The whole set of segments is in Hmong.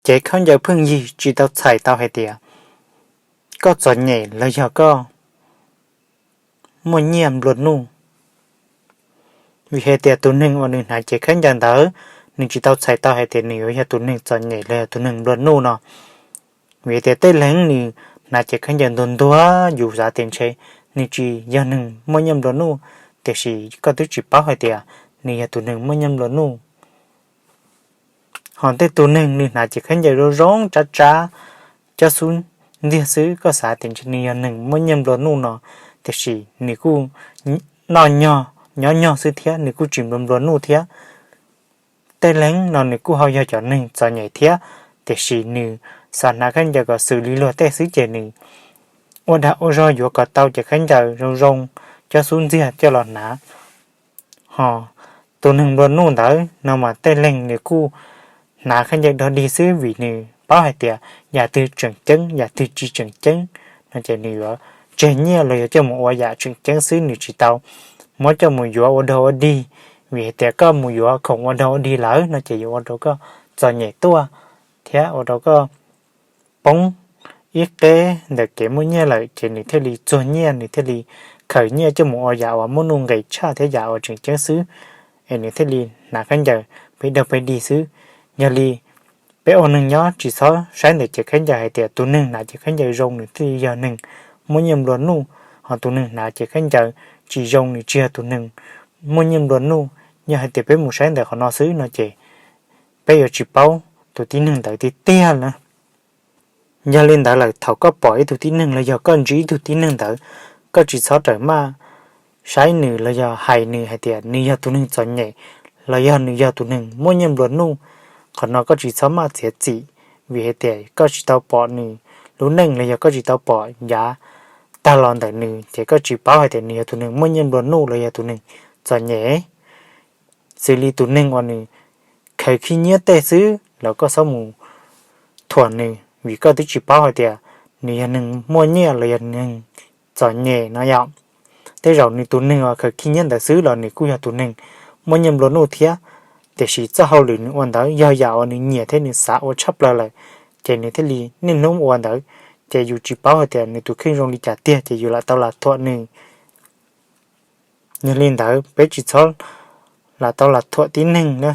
Kev khaub ncaws pheej yig tsis tau txhais tau hais tias koj txom nyem los yog koj muaj nyiaj nplua nuj. Vim hais tias tus neeg uas nws hnav cev khaub ncaws ntawd, nws tsis tau txhais tau hais tias nws yuav yog tus neeg txom nyem los yog tus neeg nplua nuj no. Vim hais tias tej leeg nws hnav cev khaub ncaws ntuag ntuag, yus xav tias ntshe nws tsis yog neeg muaj nyiaj nplua nuj, tiam sis koj twb tsis paub hais tias nws yog tus neeg muaj nyiaj nplua nuj. Ho tej tus neeg nws hnav cev khaub ncaws zoo zoo tsab tsab, cob xub ntxiag xwb, koj xav tias ntshe nws yog neeg muaj nyiaj nplua nuj no, tiam sis nws kuj noj nyog nyob nyog xwb thiab nws kuj tsis nplua nplua nuj thiab. Tej leeg no nws kuj ho yog cov neeg txom nyem thiab, tiam sis nws xav hnav khaub ncaws kom xws li luag tej xwb ces nws ua dag ua zog yuav kom tau cev khaub ncaws zoo zoo, cob xub ntxiag coj los hnav. Ho tus neeg nplua nuj ntawd no mas tej leeg nws kuj hnav khaub ncaws dog dig xwb vim nws paub hais tias yam twg tseem ceeb yam twg tsis tseem ceeb no ces nws yuav tseg nyiaj los yog coj mus ua yam tseem ceeb xwb, nws tsis tau muab coj mus yuav ua dog ua dig. Vim hais tias koj mus yuav khoom ua dog ua dig lawm no ces yuav ua rau koj txom nyem tuaj thiab ua rau koj poob ib qeb ntawm kev muaj nyiaj lawm, ces nws thiaj li txuag nyiaj, nws thiaj li khaws nyiaj coj mus ua yam uas muaj nuj nqis tshaj thiab yam uas tseem ceeb xwb, es nws thiaj li hnav khaub ncaws pes dog pes dig xwb. Yog li peb ua neeg nyob tsis txhob saib ntawm cev khaub ncaws hais tias tus neeg hnav cev khaub ncaws zoo nws thiaj li yog neeg muaj nyiaj nplua nuj, ho tus neeg hnav cev khaub ncaws tsis zoo nws tsis yog tus neeg muaj nyiaj nplua nuj. Yog hais tias peb mus saib ntawm qhov no xwb no ces peb yuav tsis paub tus tib neeg ntawd tiag tiag na. Yog li ntawd lawm, thaum koj pom ib tug tib neeg los yog koj ntsib ib tug tib neeg ntawd, koj tsis txhob rawm maj saib nws los yog hais nws hais tias nws yog tus neeg txom nyem los yog nws yog tus neeg muaj nyiaj nplua nuj. Qhov no koj tsis txhob maj txiav txim, vim hais tias koj tsis tau pom nws lub neej los yog koj tsis tau pom yav tag los ntawm nws, ces koj tsis paub hais tias nws yog tus neeg muaj nyiaj nplua nuj los yog tus neeg txom nyem. Xws li tus neeg uas nws khaws khib nyiab tej xwb los koj txhob mus thuam nws, vim koj twb tsis paub hais tias nws yog neeg muaj nyiaj los yog neeg txom nyem no yom. Tej zaum nws tus neeg uas khaws khib nyiab ntawd xwb los nws kuj yog tus neeg muaj nyiaj nplua nuj thiab, tiam sis txoj hauj lwm nws ua ntawd yog yam uas nws nyiam thiab nws xav ua tshaj plaws lawm, ces nws thiaj li niaj hnub ua ntawd. Ces yus tsis paub hais tias nws tus kheej zoo li cas tiag ces yus lam tau lam thuam nws. Yog li ntawd peb tsis txhob lam tau lam thuam tib neeg na.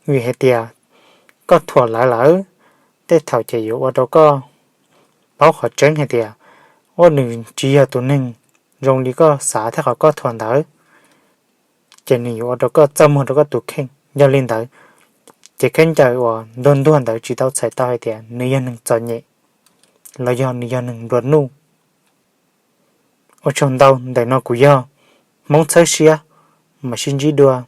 Vim hais tias koj thuam lawv lawm, tej thaum ces yuav ua rau koj paub qhov tseeb hais tias ua nws tsis yog tus neeg zoo li koj xav thiab qhov koj thuam ntawd, ces nws yuav ua rau koj txaj muag rau koj tus kheej. Yog li ntawd, cev khaub ncaws uas ntuag ntuag ntawd tsis tau txhais tau hais tias nws yog neeg txom nyem los yog nws yog neeg nplua nuj. Ua tsaug ntau, ntawm no kuv yog Hmoob Txhawb Siab, mam sib ntsib dua.